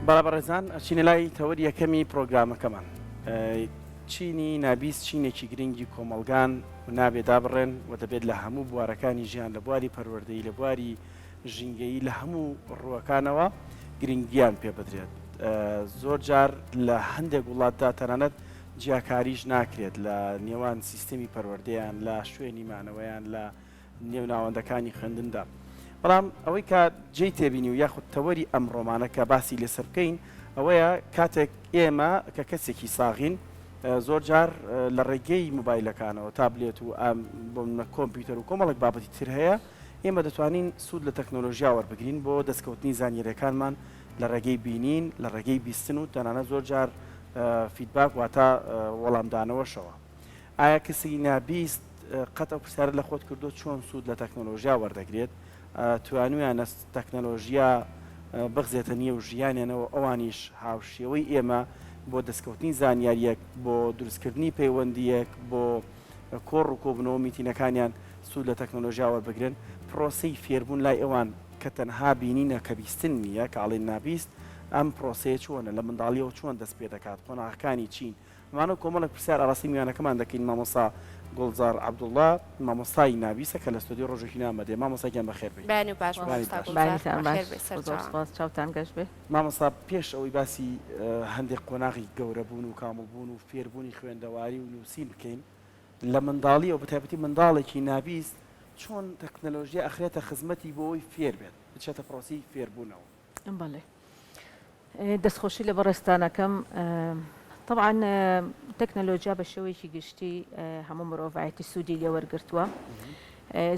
بەڵێ بەڕێزان ئەچینە لای تەوەری یەکەمی پرۆگرامەکەمان. چینی نابیست چینێکی گرنگی کۆمەڵگان و نابێ دابڕێن و دەبێت لە هەموو بوارەکانی ژیان لە بواری پەروەردەیی لە بواری ژینگەیی لە هەموو ڕووەکانەوە گرنگیان پێ بدرێت. زۆر جار لە هەندێک وڵاتدا تەنانەت جیاکاریش ناکرێت لە نێوان سیستەمی پەروەردەیان لە شوێنی مانەوەیان لە نێو ناوەندەکانی خوێندندا. بەڵام ئەوەی کە جێی تێبینی و یاخود تەوەری ئەمڕۆمانە کە باسی لەسەر بکەین ئەوەیە کاتێک ئێمە کە کەسێکی ساغین زۆر جار لە ڕێگەی مۆبایلەکانەوە تابلێت و ئەم بۆ نمونە کۆمپیوتەر و کۆمەڵێک بابەتی تر هەیە ئێمە دەتوانین سوود لە تەکنۆلۆژیا وەربگرین بۆ دەستکەوتنی زانیاریەکانمان لە ڕێگەی بینین لە ڕێگەی بیستن و تەنانەت زۆر جار feedback واتە وەڵامدانەوەشەوە. ئایا کەسی نابیست قەت ئەو پرسیارە لە خۆت کردووە چۆن سوود لە تەکنەلۆژیا وەردەگرێت؟ توانویانە تەکنەلۆژیا بخزێتە نێو ژیانیانەوە ئەوانیش هاوشێوەی ئێمە بۆ دەستکەوتنی زانیارییەک، بۆ دروستکردنی پەیوەندییەک، بۆ کۆڕ و کۆبوونەوە و میتینەکانیان سوود لە تەکنەلۆژیا وەربگرن؟ پرۆسەی فێربوون لای ئەوان کە تەنها بینینە کە بیستن نییە، کە ئەڵێن نابیست، ئەم پرۆسەیە چۆنە؟ لە منداڵییەوە چۆن دەست پێدەکات؟ قۆناغەکانی چین؟ ئەمانە و کۆمەڵێک پرسیار ئاراستەی میوانەکەمان دەکەین، مامۆستا گوڵزار عەبدوڵڵا، مامۆستای نابیستە کە لە ستۆدیۆی ڕۆژێکی نامەدەیە. مامۆستا گیان بەخێر بێی. بەیانی باش بەیانیت مامۆستا باش. گوڵزار، بەیانیتان بەخێر باش بێی زۆر سەرچاوان. سوپاس چاوتان گەش بێ. مامۆستا پێش ئەوەی باسی هەندێک قۆناغی گەورەبوون و کامڵبوون و فێربوونی خوێندەواری و نووسین بکەین، لە منداڵیەوە بەتایبەتی منداڵێکی نابیست چۆن تەکنەلۆژیا ئەخرێتە خزمەتی بۆ ئەوەی فێر بێت، بچێتە پرۆسەی فێربوونەوە؟ بەڵێ دەستخۆشی لە بەڕێزتان ئەکەم. تەبعەن تەکنەلۆژیا بە شێوەیەکی گشتی هەموو مرۆڤایەتی سوودی لێ وەرگرتووە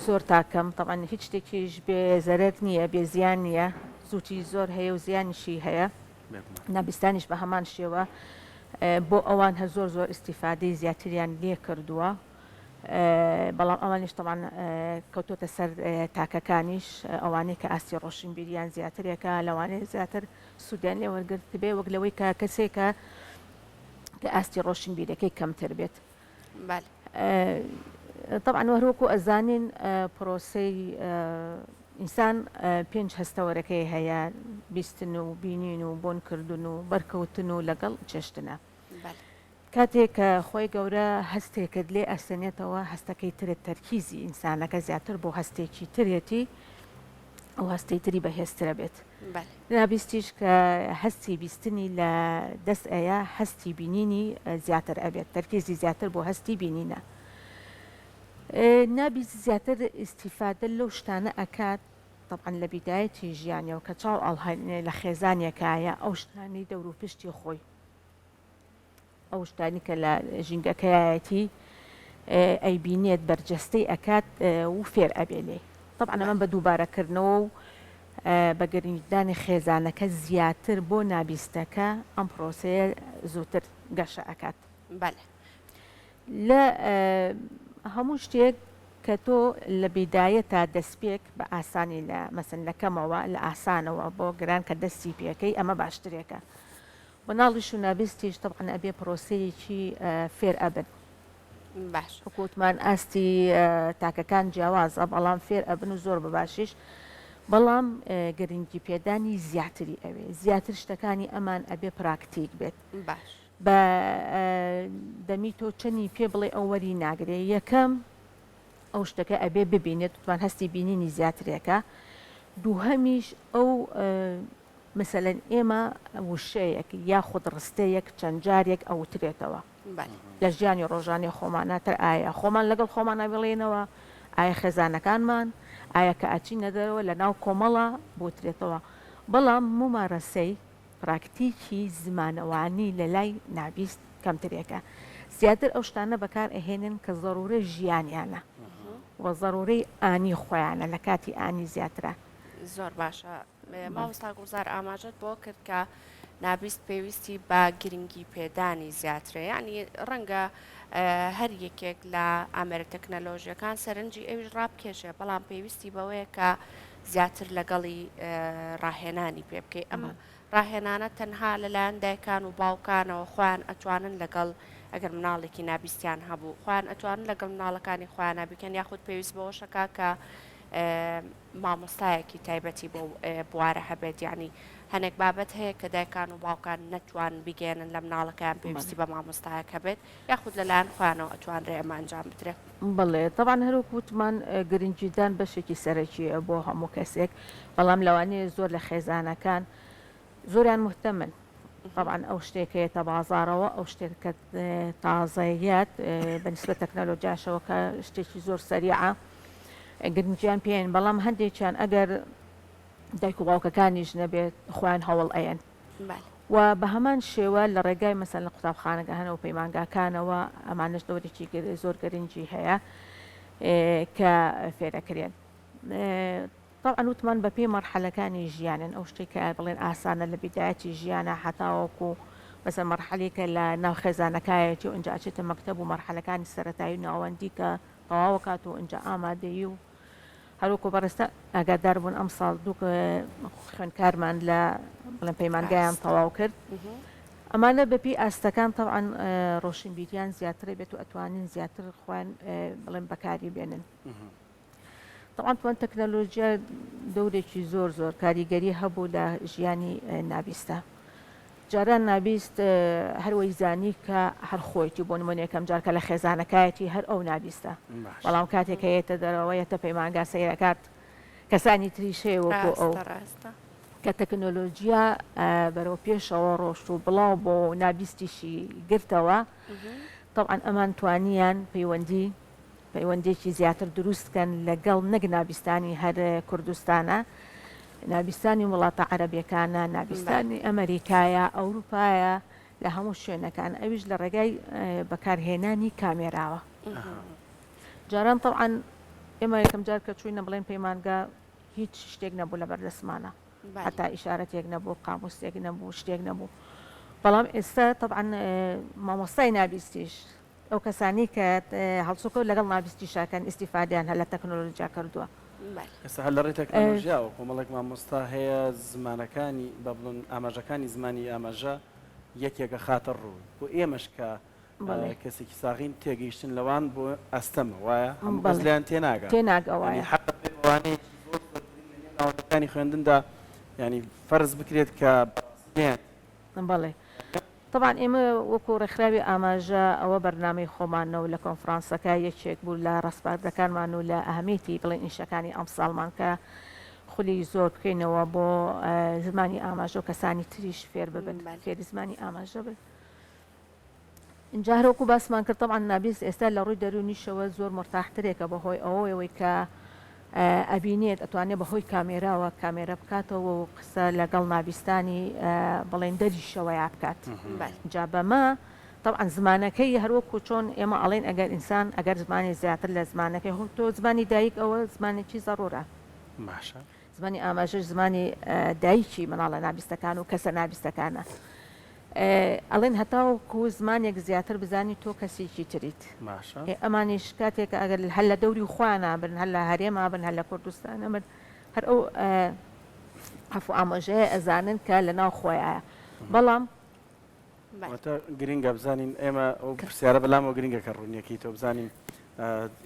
زۆر تاکەم تەبعەن هیچ شتێکیش بێ زەرەر نییە بێ زیان نییە زووتی زۆر هەیە و زیانیشی هەیە نابیستانیش بە هەمان شێوە بۆ ئەوان هە زۆر زۆر ئیستیفادەی زیاتریان لێ کردووە. بەڵام ئەوانیش تەبعەن کەوتۆتە سەر تاکەکانیش ئەوانەی کە ئاستی ڕۆشنبیریان زیاترێکە لەوانەیە زیاتر سوودیان لێ وەرگرتبێ وەک لەوەی کە کەسێکە کە ئاستی ڕۆشنبیرەکەی کەمتر بێت. بەلێ. تەبعەن هەروەکو ئەزانین پرۆسەی ئینسان پێنج هەستەوەرەکەی هەیە بیستن و بینین و بۆنکردن و بەرکەوتن و لەگەڵ چێشتنە. بەلێ. کاتێک کە خوای گەورە هەستێکت لێ ئەسەنێتەوە هەستەکەی ترت تەرکیزی ئینسانەکە زیاتر بۆ هەستێکی ترێتی ئەو هەستەی تری بەهێزترە بێت بەلێ. نابیستیش کە هەستی بیستنی لە دەست ئەیا هەستی بینینی زیاتر ئەبێت تەرکیزی زیاتر بۆ هەستی بینینە نابیست زیاتر ئیستیفادە لەو شتانە ئەکات تەبعەن لە بیدایەتی ژیانیەوە کە چاو ئەڵهەنێ لە خێزانێکایە ئەو شتانەی دەوروپشتی خۆی ئەو شتانی کە لە ژینگەکەیایەتی ئەیبینێت بەرجەستەی ئەکات و فێر ئەبێ لێی تەبعەن ئەمە بە دووبارەکردنەوە و بە گرنگیدانی خێزانەکە زیاتر بۆ نابیستەکە ئەم پرۆسەیە زووتر گەشە ئەکات. بەلێ. لە هەموو شتێک کە تۆ لە بیدایەتا دەسپێک بە ئاسانی لە مەسەن لە کەمەوە لە ئاسانەوە بۆ گران کە دەستی پێکەی ئەمە باشترێکە مناڵیش و نابیستیش تەبعەن ئەبێ پرۆسەیەکی فێر ئەبن. باش. وەکو وتمان ئاستی تاکەکان جیاوازە بەڵام فێر ئەبن و زۆر بە باشیش بەڵام گرنگی پێدانی زیاتری ئەوێ زیاتر شتەکانی ئەمان ئەبێ پراکتیک بێت. باش. بە دەمی تۆ چەنی پێ بڵێ ئەو وەری ناگرێ یەکەم ئەو شتەکە ئەبێ ببینێت وتمان هەستی بینینی زیاترێکە دووهەمیش ئەو مەسەلەن ئێمە وشەیەک یاخود ڕستەیەک چەند جارێک ئەوترێتەوە لە ژیانی ڕۆژانەی خۆمانا تر ئایا خۆمان لەگەڵ خۆمانا بڵێینەوە ئایا خێزانەکانمان ئایا کە ئەچینە دەرەوە لە ناو کۆمەڵا بوترێتەوە بەڵام مومارەسەی پراکتیکی زمانەوانی لە لای نابیست کەمترێکە زیاتر ئەو شتانە بەکار ئەهێنن کە زەرورەی ژیانیانە و زەرورەی ئانی خۆیانە لە کاتی ئانی زیاترە. زۆر باشە مامۆستا گوڵزار ئاماژەت بۆ کرد کە نابیست پێویستی بە گرنگی پێدانی زیاترە یعنی ڕەنگە هەر یەکێک لە ئامێرە تەکنەلۆژیەکان سەرنجی ئەویش ڕابکێشێ بەڵام پێویستی بەوەیە کە زیاتر لەگەڵی ڕاهێنانی پێ بکەی ئەم ڕاهێنانە تەنها لەلایەن دایکان و باوکانەوە خۆیان ئەتوانن لەگەڵ ئەگەر مناڵێکی نابیستیان هەبوو خۆیان ئەتوانن لەگەڵ مناڵەکانی خۆیانە بکەن یاخود پێویست بەوەشەکە کە مامۆستایەکی تایبەتی بۆ بوارە هەبێت یانی. هەنێک بابەت هەیە کە دایکان و باوکان نەتوان بیگەیەنن لە مناڵەکەیان پێویستی بە مامۆستایەک هەبێت یاخود لەلایەن خۆیانەوە ئەتوانرێ ئەمە ئەنجام بدرێ؟ بەڵێ تەبعەن هەروەک وتمان گرنگیدان بەشێکی سەرەکییە بۆ هەموو کەسێک، بەڵام لەوانەیە زۆر لە خێزانەکان زۆریان موهتەمن تەبعەن ئەو شتێک کە یەتە بازاڕەوە ئەو شتێک کە تازەیەت بە نیسبەت تەکنەلۆجیاشەوە کە شتێکی زۆر سەریعە گرنگیان پێین بەڵام هەندێکیان ئەگەر دایک و باوکەکانیش نەبێت خۆیان هەوڵ ئەیەن و بە هەمان شێوە لە ڕێگای مەسەن لە قوتابخانەکان و پەیمانگاکانەوە ئەمانەش دەورێکی زۆر گرنگی هەیە کە فێرەکرێن. تەبعەن وتمان بە پێی مەرحەلەکانی ژیانن ئەو شتەی کە بڵێن ئاسانە لە بیدایەتی ژیانە هەتاوەکو مەسەن مەرحەلەی کە لە ناو خێزانەکایەتی و ئینجا ئەچێتە مەکتەب و مەرحەلەکانی سەرەتایی و ناوەندی کە تەواو ئەکات و ئینجا ئامادەیی و هەروەکو بەڕێزتان ئاگادار بوون ئەمساڵ دوو خوێندکارمان لە بڵێن پەیمانگایان تەواو کرد ئەمانە بەپێی ئاستەکان تەبعەن ڕۆشنبیریان زیاترە بێت و ئەتوانن زیاتر خۆیان بڵێن بەکاری بێنن. تەبعەن توان تەکنەلۆژیا دەورێکی زۆر زۆر کاریگەری هەبوو لە ژیانی نابیستە جاران نابیست هەروەی زانی کە هەر خۆیتی بۆ نمونە یەکەم جار کە لە خێزانەکایەتی هەر ئەو نابیستە بەڵام کاتێک کە یەتە دەرەوە یەتە پەیمانگا سەیرەکات کەسانی تریش هەیە وەکو ئەو کە تەکنۆلۆژیا بەرەو پێشەوە ڕۆشت و بڵاو بۆ نابیستیشی گرتەوە تەبعەن ئەمان توانیان پەیوەندی پەیوەندیەکی زیاتر دروست کەن لەگەڵ نەک نابیستانی هەر کوردستانە، نابیستانی وڵاتە عەرەبیەکانە، نابیستانی ئەمەریکایە، ئەوروپایە، لە هەموو شوێنەکان، ئەویش لە ڕێگای بەکارهێنانی کامێراوە. جاران تەبعەن ئێمە یەکەم جار کە چووینە بڵێن پەیمانگا هیچ شتێک نەبوو لە بەردەستمانە. هەتا ئیشارەتێک نەبوو، قاموسێک نەبوو، شتێک نەبوو. بەڵام ئێستا تەبعەن مامۆستای نابیستیش ئەو کەسانەی کە هەڵسوکەوت لەگەڵ نابیستیشا کەن ئیستیفادەیان هەر لە تەکنۆلۆجیا کردووە. ئێستا هەر لە ڕێی تەکنۆلۆژیاوە کۆمەڵێک مامۆستا هەیە زمانەکانی با بڵێن ئاماژەکانی زمانی ئاماژە یەکێکە خاتە ڕوو بۆ ئێمەش کە کەسێکی ساغین تێگەیشتن لەوان بۆ ئەستەمە وایە هەموو کەس لێیان تێناگا تێناگا وایە یانی حەقە بێ بەوانەیەکی زۆر زۆر گرنگ لە نێو ناوەندەکانی خوێندندا یانی فەرز بکرێت کە بەڕاستی لێیان بەڵێ تەبعەن ئێمە وەکو ڕێکخراوی ئاماژە ئەوە بەرنامەی خۆمانە و لە کۆنفرانسەکە یەکێک بوو لە ڕاسپاردەکانمان و لە ئەهمیەتی بڵێن ئیشەکانی ئەمساڵمان کە خولی زۆر بکەینەوە بۆ زمانی ئاماژە و کەسانی تریش فێر ببن فێری زمانی ئاماژە بن. ئینجا هەر وەکو باسمان کرد تەبعەن نابیست ئێستا لە ڕووی دەروونیشەوە زۆر مورتاحترێکە بەهۆی ئەوەوەی کە ئەبینێت ئەتوانێت بەهۆی کامێراوە کامێرە بکاتەوە و قسە لەگەڵ نابیستانی بڵێن دەریشەوەیا بکات جا بەمە تەبعەن زمانەکەی هەروەکو چۆن ئێمە ئەڵێن ئەگەر ئینسان ئەگەر زمانی زیاتر لە زمانەکەی هۆ تۆ زمانی دایک ئەوە زمانێکی زەڕورە باشە زمانی ئاماژەش زمانی دایکی مناڵە نابیستەکان و کەسە نابیستەکانە ئەڵێن هەتاوەکو زمانێک زیاتر بزانی تۆ کەسێکی تریت. باشە. ئێ ئەمانیش کاتێک ئەگەر هەر لە دەوری خۆیانا بن هەر لە هەرێما بن هەر لە کوردستانا بن هەر ئەو عەفو ئامۆژەیە ئەزانن کە لە ناو خۆیایە بەڵام واتە گرنگە بزانین ئێمە ئەو پرسیارە بەلامەوە گرنگە کە ڕوونیەکەیتەوە بزانین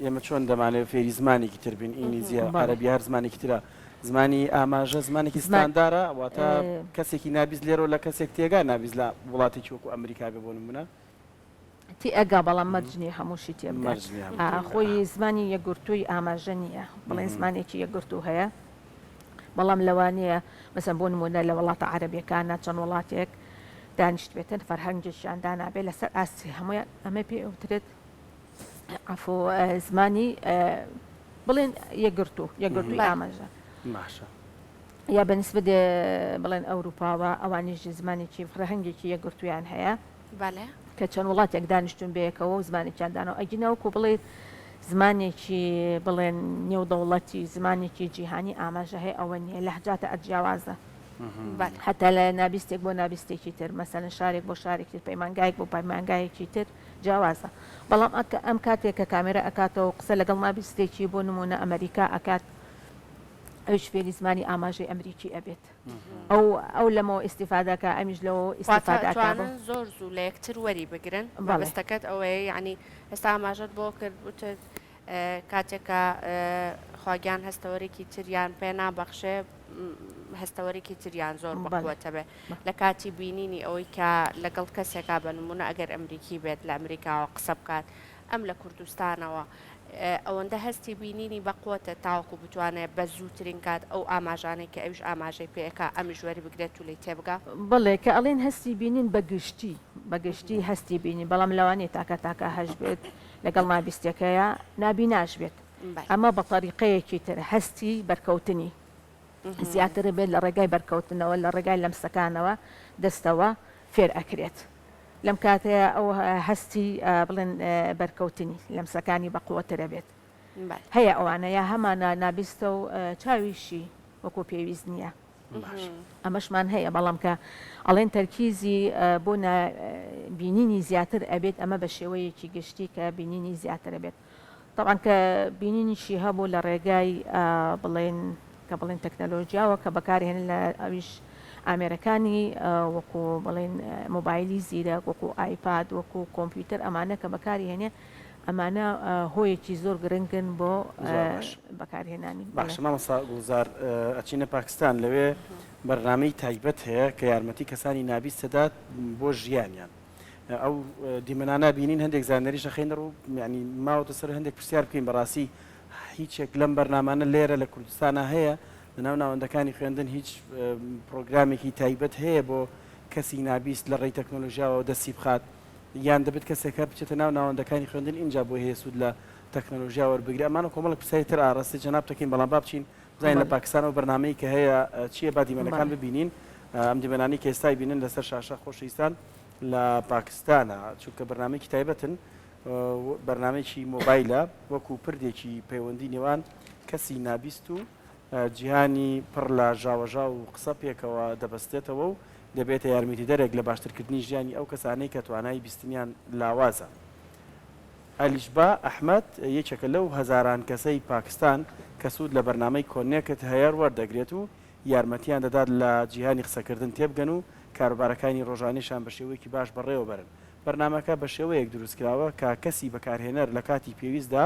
ئێمە چۆن دەمانەوێت فێری زمانێکی تر بین ئینگلیزیە عەرەبی هەر زمانێکی ترە زمانی ئاماژە زمانێکی ستاندارە واتە کەسێکی نابیست لێرەوە لە کەسێک تێگا نابیست لە وڵاتێکی وەکو ئەمریکا بێ بۆ نمونە تی ئەگا بەڵام مەرج نییە هەمووشی تێ بگات خۆی زمانی یەکگرتووی ئاماژە نییە بڵێن زمانێکی یەکگرتوو هەیە بەڵام لەوانەیە مەسەن بۆ نمونە لە وڵاتە عەرەبیەکانە چەند وڵاتێک دانیشتبێتن فەرهەنگێکیان دانابێت لەسەر ئاستی هەموویان ئەمە پێ ئەوترێت عەفو زمانی بڵێن یەکگرتوو یەکگرتووی ئاماژە باشە یا بە نسبەت بڵێن ئەوروپاوە ئەوانیش زمانێکی فەرهەنگێکی یەکگرتوویان هەیە بەڵێ کە چەند وڵاتێک دانیشتون بەیەکەوە و زمانێکیان دانەوە ئەگینا وەکو بڵێیت زمانێکی بڵێن نێودەوڵەتی زمانێکی جیهانی ئاماژە هەیە ئەوە نییە لەهجاتە جیاوازە حتا لە نابیستێک بۆ نابیستێکی تر مەسەلەن شارێک بۆ شارێکی تر پەیمانگایەک بۆ پەیمانگایەکی تر جیاوازە بەڵام ئەکە ئەم کاتێک کە کامێرا ئەکاتەوە قسە لەگەڵ نابیستێکی بۆ نمونە ئەمریکا ئەکات ئەویش فێری زمانی ئاماژەی ئەمریکی ئەبێت ئەو ئەو لەمەوە ئیستیفادە کا ئەمیش لەوە ئیستیفادە ئەکا بۆ. ئەتوانن زۆر زوو لە یەکتر وەری بگرن مەبەستەکەت ئەوەیە یەعنی ئێستا ئاماژەت بۆ کرد وتت کاتێک کە خواگیان هەستەوەرێکی تریان پێ نابەخشێ. هەستەوەرێکی تریان زۆر بەقوەتە بێ لە کاتی بینینی ئەوەی کە لەگەڵ کەسێکا بە نمونە ئەگەر ئەمریکی بێت لە ئەمریکاوە قسە بکات ئەم لە کوردستانەوە ئەوەندە هەستی بینینی بەقوەتە تاوەکو بتوانێت بە زووترین کات ئەو ئاماژانەی کە ئەویش ئاماژەی پێ ئەکا ئەمیش وەریبگرێت و لێی تێبگا؟ بەڵێ کە ئەڵێن هەستی بینین بە گشتی بە گشتی هەستی بینین بەڵام لەوانەیە تاکە تاکە هەش بێت لەگەڵ نابیستیەکەیا نابیناش بێت ئەمە بە تەریقەیەکی تر هەستی بەرکەوتنی زیاتر بێت لە ڕێگای بەرکەوتنەوە لە ڕێگای لەمسەکانەوە دەستەوە فێر ئەکرێت لەم کاتەیا ئەو هەستی بڵێن بەرکەوتنی لەمسەکانی بە قوەترە بێت هەیە ئەوانە یا هەمانە نابیستە و چاویشی وەکو پێویست نییە ئەمەشمان هەیە بەڵام کە ئەڵێن تەرکیزی بۆ بینینی زیاتر ئەبێت ئەمە بە شێوەیەکی گشتی کە بینینی زیاتر بێت تەبعەن کە بینینیشی هەبوو لە ڕێگای بڵێن کە بڵێن تەکنەلۆژیاوە کە بەکارهێنن لە ئەویش ئامێرەکانی وەکو بڵێن مۆبایلی زیرەک وەکو ئایپاد وەکو کۆمپیوتەر ئەمانە کە بەکاری هێنێ ئەمانە هۆیەکی زۆر گرنگن بۆ بەکارهێنانی. باشە مامۆستا گوڵزار ئەچینە پاکستان لەوێ بەرنامەی تایبەت هەیە کە یارمەتی کەسانی نابیست دەدات بۆ ژیانیان. ئەو دیمەنانە بینین هەندێک زانیاریش ئەخەینە ڕوو یانی ماوەتە سەر هەندێک پرسیار بکەین بەڕاستی هیچێک لەم بەرنامانە لێرە لە کوردستانە هەیە لەناو ناوەندەکانی خوێندن هیچ پرۆگرامێکی تایبەت هەیە بۆ کەسی نابیست لە ڕێی تەکنۆلۆژیاوە دەستی بخات یان دەبێت کەسێک هەر بچێتە ناو ناوەندەکانی خوێندن ئینجا بۆی هەیە سوود لە تەکنۆلۆژیا وەربگرێت ئەمانە کۆمەڵێک پرسیاری تر ئاراستەی جەنابت دەکەین بەڵام با بچین بزانین لە پاکستان ئەو بەرنامەی کە هەیە چییە با دیمەنەکان ببینین ئەم دیمەنانەی کە ئێستای بینن لەسەر شاشە خۆشەویستان لە پاکستانە چونکە بەرنامەیەکی تایبەتن بەرنامەیەکی مۆبایلە وەکو پردێکی پەیوەندی نێوان کەسی نابیست و جیهانی پڕ لە ژاوەژاو و قسە پێکەوە دەبەستێتەوە و دەبێتە یارمەتیدەرێک لە باشترکردنی ژیانی ئەو کەسانەی کە توانای بیستنیان لاوازە. ئەلیشبا ئەحمەد یەکێکە لەو هەزاران کەسەی پاکستان کە سوود لە بەرنامەی کۆنێکت هەیەر وەردەگرێت و یارمەتیان دەدات لە جیهانی قسەکردن تێبگەن و کاروبارەکانی ڕۆژانەیشان بە شێوەیەکی باش بەڕێوەبەرن. بەرنامەکە بە شێوەیەک دروستکراوە کە کەسی بەکارهێنەر لە کاتی پێویستدا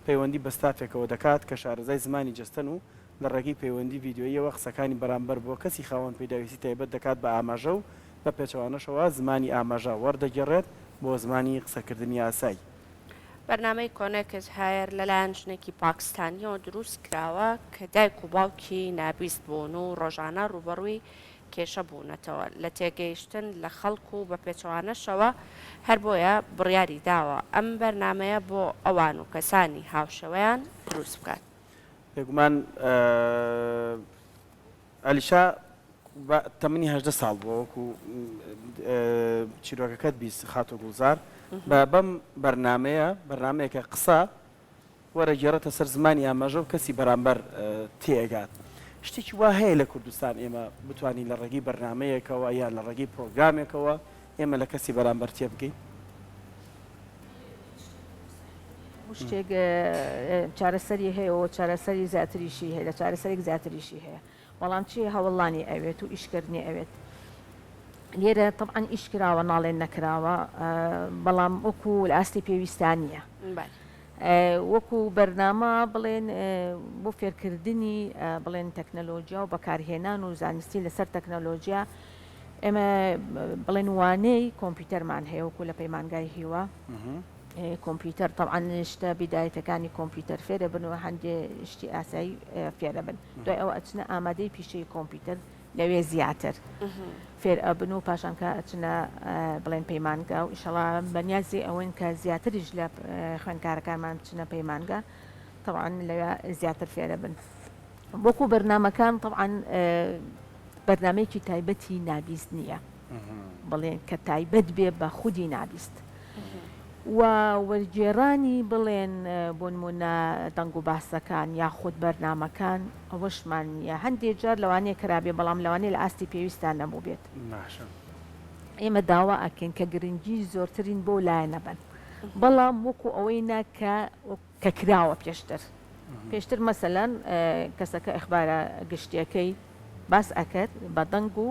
پەیوەندی بە ستافێکەوە دەکات کە شارەزای زمانی جەستەن و لە ڕێگەی پەیوەندی ڤیدیۆییەوە قسەکانی بەرامبەر بۆ کەسی خاوەن پێداویستی تایبەت دەکات بە ئاماژە و بە پێچەوانەشەوە زمانی ئاماژە وەردەگێڕێت بۆ زمانی قسەکردنی ئاسایی. بەرنامەی کۆنێکت هایەر لەلایەن ژنێکی پاکستانییەوە دروست کراوە کە دایک و باوکی نابیست بوون و ڕۆژانە ڕووبەڕووی کێشە بوونەتەوە لە تێگەیشتن لە خەڵک و بە پێچەوانەشەوە، هەر بۆیە بڕیاری داوە ئەم بەرنامەیە بۆ ئەوان و کەسانی هاوشێوەیان دروست بکات. بێگومان ئەلیشا تەمەنی 18 ساڵ بووە وەکو چیرۆکەکەت بیست خاتۆ گوڵزار بە بەم بەرنمەیە بەرنمەیەکە قسە وەرەگێڕێتە سەر زمانی ئاماژە و کەسی بەرامبەر تێئەگات. شتێکی وا هەیە لە کوردستان ئێمە بتوانین لە ڕێگەی بەرنامەیەکەوە یان لە ڕێگەی پرۆگرامێکەوە ئێمە لە کەسی بەرامبەر تێبگەین؟ هەموو شتێک چارەسەری هەیە و چارەسەری زیاتریشی هەیە، لە چارەسەرێک زیاتریشی هەیە. بەڵام چی هەوڵانی ئەوێت و ئیشکردنی ئەوێت. لێرە تەبعەن ئیش کراوە ناڵێن نەکراوە بەڵام وەکو لە ئاستی پێویستا نییە. وەکو بەرنامە بڵێن بۆ فێرکردنی بڵێن تەکنەلۆجیا و بەکارهێنان و زانستی لەسەر تەکنەلۆجیا ئێمە بڵێن وانەی کۆمپیوتەرمان هەیە وەکو لە پەیمانگای هیوا کۆمپیوتەر تەبعەن شتە بیدایەتەکانی کۆمپیوتەر فێرە بن و هەندێ شتی ئاسایی فێرە بن دوای ئەوە ئەچنە ئامادەی پیشەی کۆمپیوتەر لەوێ زیاتر فێر ئەبن و پاشان کە ئەچنە بڵێن پەیمانگا و ئیشەڵا بەنیازی ئەوەین کە زیاتریش لە خوێندکارەکانمان بچنە پەیمانگا تەبعەن لەوێ زیاتر فێرە بن وەکو بەرنامەکان تەبعەن بەرنامەیەکی تایبەتی نابیست نییە بڵێن کە تایبەت بێ بە خودی نابیست و وەرگێڕانی بڵێن بۆنمونە دەنگ و باسەکان یاخود بەرنامەکان ئەوەشمان نییە هەندێ جار لەوانەیە کرابێ بەڵام لەوانەیە لە ئاستی پێویستا نەبووبێت باشە. ئێمە داوا ئەکەین کە گرنگی زۆرترین بەو لایەنە بەن بەڵام وەکو ئەوەی نا کە کە کراوە پێشتر پێشتر مەسەلەن کەسەکە ئیخبارە گشتیەکەی باس ئەکرد بە دەنگ و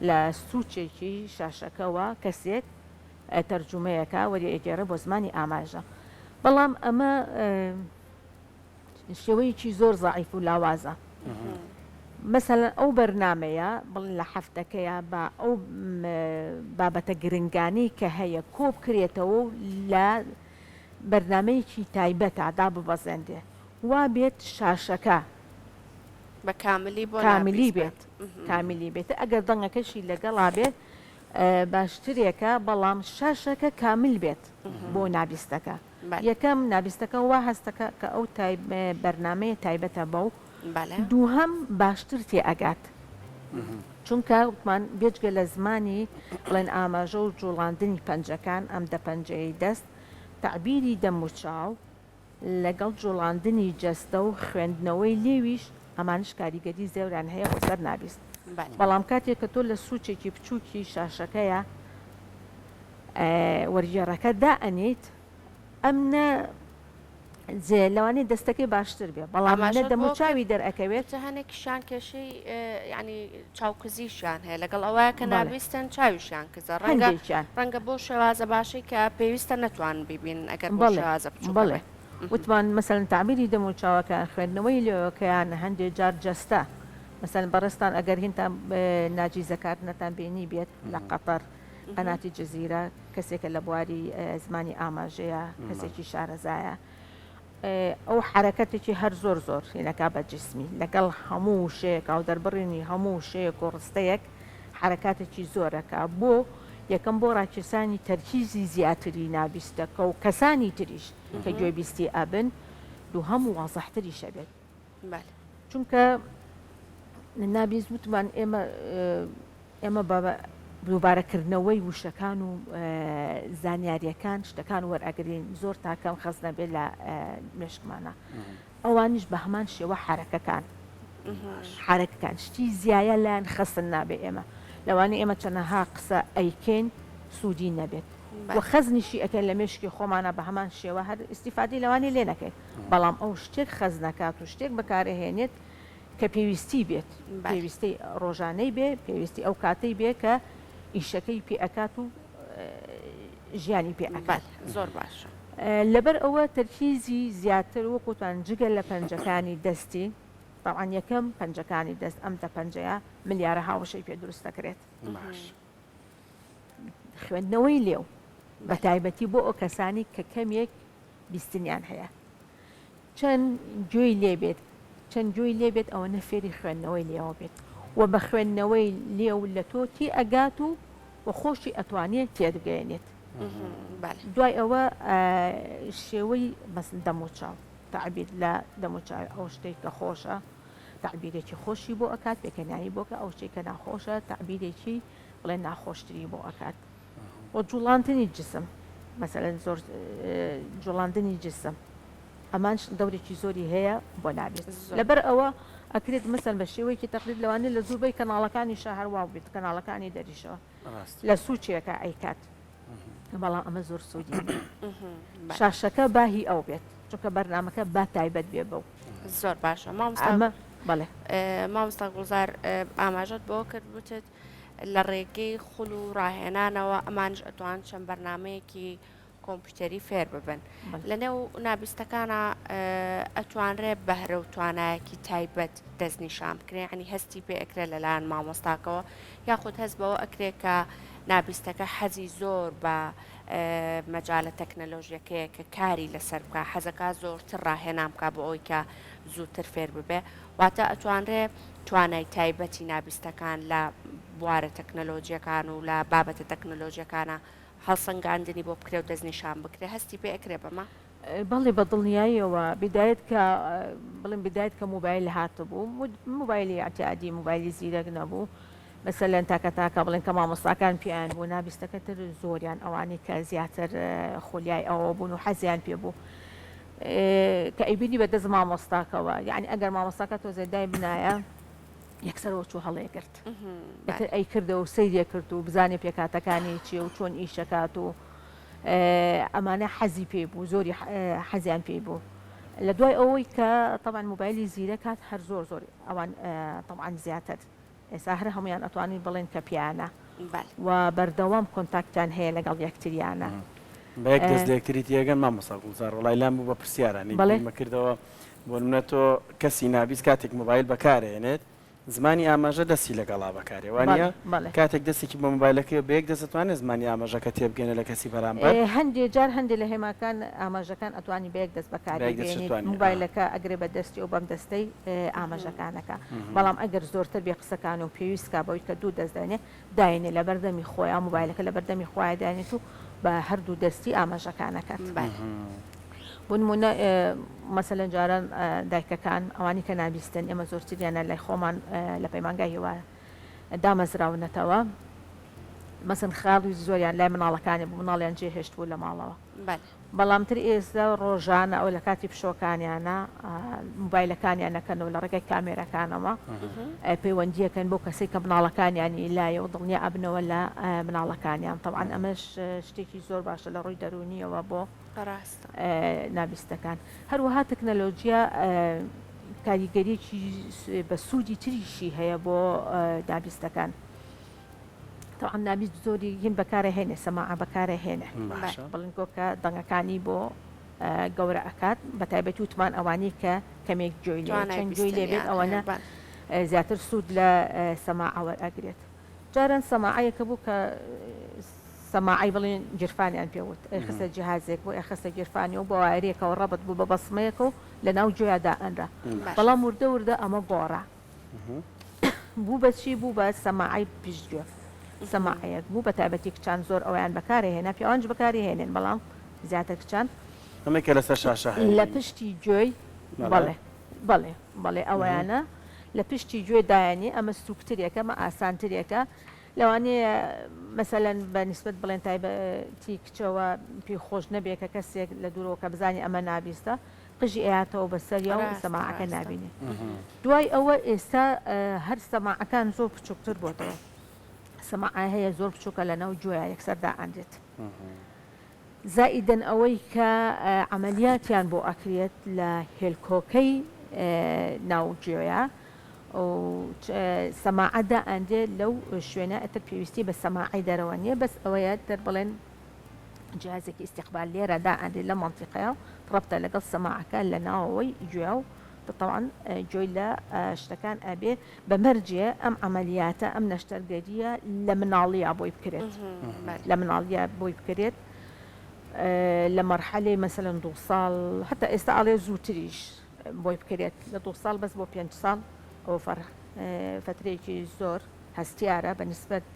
لە سوچێکی شاشەکەوە کەسێک تەرجومەیەکە وەری ئەگێڕێ بۆ زمانی ئاماژە بەڵام ئەمە شێوەیەکی زۆر زەعیف و لاوازە. مەسەلەن ئەو بەرنامەیە بڵێن لە هەفتەکەیا با ئەو بابەتە گرنگانەی کە هەیە کۆبکرێتەوە و لە بەرنامەیەکی تایبەتا داببەزێنرێ وا بێت شاشەکە بە کاملی بۆ کاملی نابیست بێت بێت. کاملی بێت ئەگەر دەنگەکەشی لەگەڵا بێت باشترێکە بەڵام شاشەکە کامل بێت بۆ نابیستەکە یەکەم نابیستەکە وا هەستەکە کە ئەو بەرنامەیە تایبەتە بەو دووهەم باشتر تێ ئەگات چونکە وتمان بێجگە لە زمانی بڵێن ئاماژە و جوڵاندنی پەنجەکان ئەم دە پەنجەیەی دەست تەعبیری دەم و چاو لەگەڵ جوڵاندنی جەستە و خوێندنەوەی لێویش ئەمانەش کاریگەری زۆریان هەیە بۆ سەر نابیست بەڵام کاتێک کە تۆ لە سوچێکی بچوکی شاشەکەیا وەرگێڕەکە دائەنێیت ئەم نە جێ لەوانەیە دەستەکەی باشتر بێ بەڵام نە ئاماژەت بۆ کرد دەموچاوی دەرئەکەوێت. وتە هەنێکیشیان کێشەی یانی چاوکزیشیان هەیە لەگەڵ ئەوەیە کە بەڵێ. نابیستن چاویشیان کزە ڕەنگە هەندێکیان. ڕەنگە بەو شێوازە باشەی کە پێویستە نەتوانن بیبینن ئەگەر بەو بەڵێ شێوازە بچووکە بەڵێ بێت. وتمان مەسەلەن تەعبیری دەموچاوەکەیان خوێندنەوەی لێوەکەیان هەندێ جار جەستە مەسەلەن بەڕێزتان ئەگەر هینتان ناجی زەکارنەتان بینیبێت لە قەتەر قەناتی جەزیرە کەسێکە لە بواری زمانی ئاماژەیە کەسێکی شارەزایە ئەو حەرەکەتێکی هەر زۆر زۆر هینەکا بە جسمی لەگەڵ هەموو وشەیەکا و دەربڕینی هەموو وشەیەک و ڕستەیەک حەرەکاتێکی زۆرەکا بۆ یەکەم بۆ ڕاکێشانی تەرکیزی زیاتری نابیستەکە و کەسانی تریش کە گوێبیستی ئەبن دووهەم وازحتریش ئەبێت چونکە نابیست وتمان ئێمە ئێمە بە دووبارەکردنەوەی وشەکان و زانیاریەکان شتەکان وەرئەگرین زۆر تا کەم خەست نەبێت لە مێشکمانە ئەوانیش بە هەمان شێوە حرەکەکان حرەکەکان شتی زیایە لایەن خەستن نابێ ئێمە لەوانەیە ئێمە چەنەها قسە ئەیکەین سوودی نەبێت و خەزنیشی ئەکەین لە مێشکی خۆمانە بە هەمان شێوە هەر ئیستیفادەی لەوانەیە لێ نەکەین بەڵام ئەو شتێک خەزنەکات و شتێک بەکارئەهێنێت کە پێویستی بێت، پێویستی ڕۆژانەی بێ، پێویستی ئەو کاتەی بێ کە ئیشەکەی پێ ئەکات و ژیانی پێ ئەکات. زۆر باشە. لەبەر ئەوە تەرکیزی زیاتر وەک وتمان جگە لە پەنجەکانی دەستی، تەبعەن یەکەم پەنجەکانی دەست ئەم دە پەنجەیە ملیارەها وشەی پێ دروست دەکرێت. خوێندنەوەی لێو بە تایبەتی بۆ ئەو کەسانی کە کەمێک بیستنیان هەیە. چەند گوێی لێ بێت چەند گوێی لێ بێت ئەوەنە فێری خوێندنەوەی لێوە بێت و بە خوێندنەوەی لێو لە تۆ تێ ئەگات و و خۆشی ئەتوانێ تێتگەیەنێت دوای ئەوە شێوەی مەسن دەموچاو تەعبیر لە دەموچاوی ئەو شتێک کە خۆشە تەعبیرێکی خۆشی بۆ ئەکات پێکەنایی بۆ کە ئەو شتێک کە ناخۆشە تەعبیرێکی بڵێ ناخۆشتری بۆ ئەکات و جوڵاندنی جسم مەسەلەن زۆر جوڵاندنی جسم ئەمانش دەورێکی زۆری هەیە بۆ نابێت لەبەر ئەوە ئەکرێت مەسەن بە شێوەیەکی تەقلید لەوانەیە لە زۆربەی کەناڵەکانی شەهر واو بێت کەناڵەکانی دەریشەوە لە سوچێکە ئەیکات بەڵام ئەمە زۆر سوودی شاشەکە باهی ئەو بێت چونکە بەرنمەکە با تایبەت بێ بەو زۆر باشە مامۆستا بەڵێ مامۆستا گوڵزار ئاماژەت بۆ کرد وتت لە ڕێگەی خول و ڕاهێنانەوە ئەمانیش ئەتوان چەند بەرنامەیەکی کۆمپیوتەری فێر ببن. لە نێو نابیستەکانا ئەتوانرێ بەهرە و توانایەکی تایبەت دەستنیشان بکرێ یانی هەستی پێ ئەکرێ لەلایەن مامۆستاکەوە یاخود هەست بەوە ئەکرێ کە نابیستەکە حەزی زۆر بە مەجالە تەکنەلۆژیەکەیە کە کاری لەسەر بکا حەزەکا زۆرتر ڕاهێنان بکا بۆ ئەوەی کە زووتر فێر ببێ واتە ئەتوانرێ توانای تایبەتی نابیستەکان لە بوارە تەکنەلۆجیەکان و لە بابەتە تەکنەلۆجیەکانا هەڵسەنگاندنی بۆ بکرێ و دەستنیشان بکرێ هەستی پێ ئەکرێ بەمە؟ بەڵێ بە دڵنیاییەوە بیدایەت کە بڵێم بیدایەت کە مۆبایل هاتبوو مۆبایلی ئیعتیادی مۆبایلی زیرەک نەبوو مەسەلەن تاکە تاکە بڵێن کە مامۆستاکان پێیان بوو نابیستەکە تر زۆریان ئەوانەی کە زیاتر خولیای ئەوە بوون و حەزیان پێ بوو کە ئەیبینی بە دەست مامۆستاکەوە یعنی ئەگەر مامۆستاکە تۆزێ دای بنایە یەکسەر وەچوو هەڵێگرت ئیتر ئەیکردەوە و سەیری کرد و بزانێ پێکهاتەکانی چییە و چۆن ئیشەکات و ئەمانە حەزی پێی بوو زۆری حەزیان پێی بوو لە دوای ئەوەی کە تەبعەن مۆبایلی زیرەک هات هەر زۆر زۆر ئەوان تەبعەن زیاتر ئێستا هەر هەموویان ئەتوانین بڵێن کە پیانە و بەردەوام کۆنتاکتیان هەیە لەگەڵ یەکتریانە. بە یەک دەست لە یەکتری تێگەن مامۆستا گوڵزار وەڵای لام بوو بە پرسیارانی بەڵێ. بیرمە کردەوە بۆ نمونە تۆ کەسی نابیست کاتێک مۆبایل بەکارئەهێنێت. زمانی ئاماژە دەستی لەگەڵا بەکارێ وانیە؟ بەڵێ. کاتێک دەستێکی بە مۆبایلەکەیەوە بە یەک دەست ئەتوانێ زمانی ئاماژەکە تێبگەینێ لە کەسی بەرامبەر؟ هەندێ جار هەندێ لە هێماکان ئاماژەکان ئەتوانی بە یەک دەست بە بەکاری یەک دەستیش بێنیت ئەتوانی ئا. مۆبایلەکە ئەگرێ بە دەستی و بەم دەستەی ئاماژەکانەکە بەڵام ئەگەر زۆرتر بێ قسەکان و پێویست کا بەوەی کە دوو دەست داینێ داینێ لەبەردەمی خۆیا مۆبایلەکە لەبەردەمی خۆیا داینێت و بە هەردوو دەستی ئاماژەکان ئەکات. بەلێ. بۆ نموونە مەسەلەن جاران دایکەکان ئەوانی کە نابیستن ئێمە زۆرتریانە لای خۆمان لە پەیمانگای هیوا دامەزراونەتەوە مەسن خاڵی زۆریان لای مناڵەکانی بوو مناڵیان جێهێشت بوو لە ماڵەوە بەڵام تر ئێستا ڕۆژانە ئەو لە کاتی پشۆکانیانە موبایلەکانیان نەکەنەوە لە ڕێگای کامێرەکانەوە پەیوەندیەکەن بۆ کەسێک کە مناڵەکانیانی لایە و دڵنیا ئەبنەوە لە مناڵەکانیان تەوان ئەمەش شتێکی زۆر باشە لە ڕووی دەرونیەوە بۆ ڕاستە. نابیستەکان. هەروەها تەکنەلۆجیا کاریگەریەکی بە سوودی تریشی هەیە بۆ نابیستەکان. تەبعەن نابیست زۆری هین بەکارە هێنێ سەماعە بەکارە هێنێ باشە. بڵندگۆ کە دەنگەکانی بۆ گەورە ئەکات بە تایبەتی وتمان ئەوانەی کە کەمێک گوێی لێ توانای چەند گوێی لێ بێت بیستنیان هەیە ئەوەنە بەڵێ. زیاتر سوود لە سەماعە وەرئەگرێت. جاران سەماعەیەکە بوو کە سەماعەی بڵێن گیرفانیان پێ وت، ئەیخستە جیهازێک بوو ئەیخستە گیرفانی و بە وایەرێکەوە ڕەبت بوو بە بەسمەیەکە و لە ناو گوێیا دائەنرا. بەڵام وردە وردە ئەمە گۆڕا. بوو بە چی؟ بوو بە سەماعەی پشت گوێ. سەماعەیەک بوو بە تایبەتی کچان زۆر ئەوەیان بەکارێ هێنا، پیاوانیش بەکاری هێنێن بەڵام زیاتر کچان. ئەمەی کە لەسەر شاشە هەیە. لە پشتی گوێی بەڵێ بەڵێ بەڵێ ئەوەیانە لە پشتی گوێ دایەنێ ئەمە سوکترێکە ئەمە ئاسانترێکە لەوانەیە مەسەلەن بە نیسبەت بڵێن تایبەتی کچەوە پێی خۆش نەبێ کە کەسێک لە دوورەوە کە بزانێ ئەمە نابیستە قژی ئەیاتەوە بە سەریا و ڕاستە سەماعەکە ڕاستە. نابینێ دوای ئەوە ئێستا هەر سەماعەکان زۆر بچووکتر بۆتەوە سەماعە هەیە زۆر بچووکە لە ناو گوێیا یەکسەر دائەنرێت. زائیدەن ئەوەی کە عەمەلیاتیان بۆ ئەکرێت لە هێلکۆکەی ناو گوێیە و سەماعە دائەنرێت لەو شوێنە ئیتر پێویستی بە سەماعەی دەرەوە نییە بەس ئەوەیە تر بڵێن جهازێکی ئیستیقبال لێرە دائەنرێت لەم مەنتیقەیە و ڕەبتە لەگەڵ سەماعەکە لە ناوەوەی گوێ و تەوان گوێی لە شتەکان ئەبێ بە مەرجێ ئەم عەمەلیاتە، ئەم نەشتەرگەرییە لە مناڵیا بۆی بکرێت، لە مناڵیا بۆی بکرێت لە مەرحەلەی مەسەلەن دوو ساڵ هەتا ئێستا ئەڵێ زووتریش بۆی بکرێت لە دوو ساڵ بەس بۆ پێنج ساڵ ئەوە فەرق فەترەیەکی زۆر هەستیارە بە نیسبەت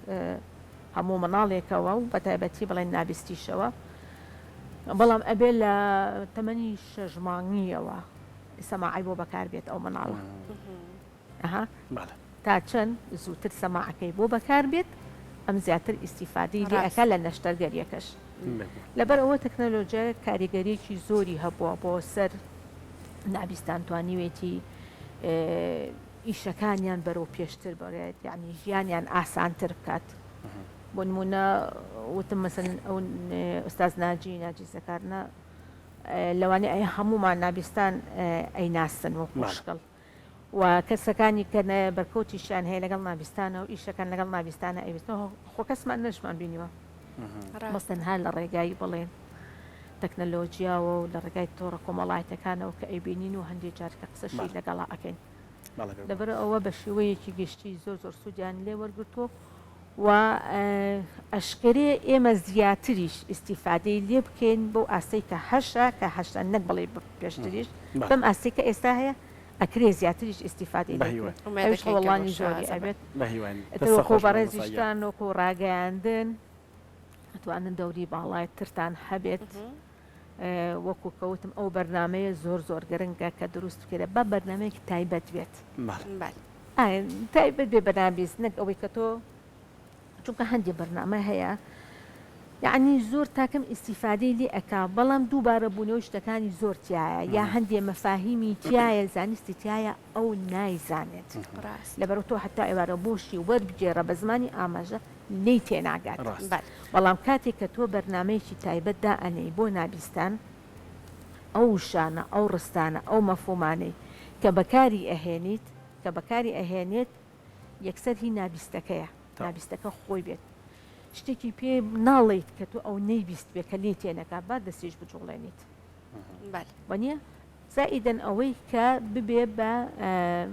هەموو مناڵێکەوە و بە تایبەتی بڵێن نابیستیشەوە بەڵام ئەبێ لە تەمەنی شەش مانگییەوە سەماعەی بۆ بەکار بێت ئەو مناڵە ئەها بەڵێ. تا چەند زووتر سەماعەکەی بۆ بەکار بێت ئەم زیاتر ئیستیفادەی لێ ئەکا ڕاستە. لە نەشتەرگەریەکەش بێگومان. لەبەر ئەوە تەکنەلۆجیا کاریگەریەکی زۆری هەبووە بۆ سەر نابیستان توانیوێتی ئیشەکانیان بەرەو پێشتر بەرێت یانی ژیانیان ئاسانتر بکات بۆ نمونە وتم مەسەلەن ئەو ئوستاز ناجی ناجی زەکارنە لەوانەیە ئەی هەموومان نابیستان ئەیناسن وەکو شکڵ و کەسەکانی کە بەرکەوتیشیان هەیە لەگەڵ نابیستانە و ئیشەکان لەگەڵ نابیستانە ئەیبیستن خۆ کەسمان نەشمان بینیوە بەس تەنها لە ڕێگای بڵێن تەکنەلۆجیاوە و لە ڕێگای تۆڕە کۆمەڵایەتەکانەوە کە ئەیبینین و هەندێک جار کە قسەشی لەگەڵا ئەکەین لەبەر ئەوە بە شێوەیەکی گشتی زۆر زۆر سوودیان لێ وەرگرتووە و ئەشکرێ ئێمە زیاتریش ئیستیفادەی لێ بکەین بەو ئاستەی کە هەشە کە هەشە نەک بڵێ پێشتریش بەم ئاستەی کە ئێستا هەیە ئەکرێ زیاتریش ئیستیفادەی لێ بکەین ئەویش هەوڵانی زۆری ئەبێت ئیتر وەکو بەڕێزیشتان وەکو ڕاگەیاندن ئەتوانن دەوری باڵای ترتان هەبێت وەکو کە وتم ئەو بەرنامەیە زۆر زۆر گرنگە کە دروست بکرێت با بەرنامەیەکی تایبەت بێت تایبەت بێ بەنابیست نەک ئەوەی کە تۆ چونکە هەندێ بەرنامە هەیە یعنی زۆر تاکەم ئیسیفادەی لێ ئەکا بەڵام دووبارە بوونەوەی شتەکانی زۆر تایە یا هەندێ مەفاهیمی تایە زانستی تایە ئەو نایزانێت لەبەر تۆ حتا ئێوارە بۆشی وەربگێڕە بە زمانی ئاماژە لێی تێناگات. بەڵام کاتێک کە تۆ بەرنامەیەکی تایبەت دائەنێی بۆ نابیستان، ئەو وشانە، ئەو ڕستانە، ئەو مەفهومانەی کە بەکاری ئەهێنیت، کە بەکاری ئەهێنێت یەکسەر هی نابیستەکەیە، نابیستەکە خۆی بێت. شتێکی پێ ناڵێیت کە تۆ ئەو نەیبیستبێ، کە لێی تێنەگا، با دەستیش بجوڵێنیت. وەنیە؟ زائیدەن ئەوەی کە ببێ بە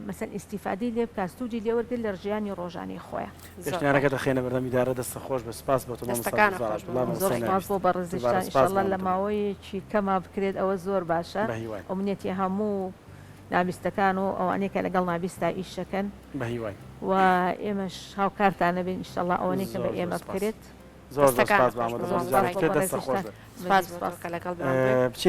مەسەن ئیستیفادەی لێ بکا سوودی لێ وەرگرێت لە ژیانی ڕۆژانەی خۆیا. زۆر پێشنیارەکە باش. دەخەینە بەردەم ئیدارە دەستت خۆش بێت سپاس بۆ تۆ مامۆستا دەستەکانت گوڵزار خۆش بێت عەبدوڵا مامۆستا زۆر مامۆستای سوپاس ناویست بۆ دووبارە بەڕێزیشتان سپاس ئیشەڵا بۆ لە هەموو تۆ. ماوەیەکی کەما بکرێت ئەوە زۆر باشە بەهیواین. ئومنیەتی هەموو نابیستەکان و ئەوانەی کە لەگەڵ نابیستا ئیشەکەن بەهیواین. و ئێمەش هاوکارتان ئەبین ئیشەڵا ئەوەنەی کە بە زۆر زۆر ئێمە سپاس. بکرێت. زۆر زۆر دەستەکانت سپاس بۆ خۆش بێت ئامادەبوونت مامۆستا جارێکی گوڵ. تر دەستت خۆش بەڕێزیشتان بێت. سپاس بژی بۆ تۆ سپاس. کە لەگەڵمان بووی. بچینە.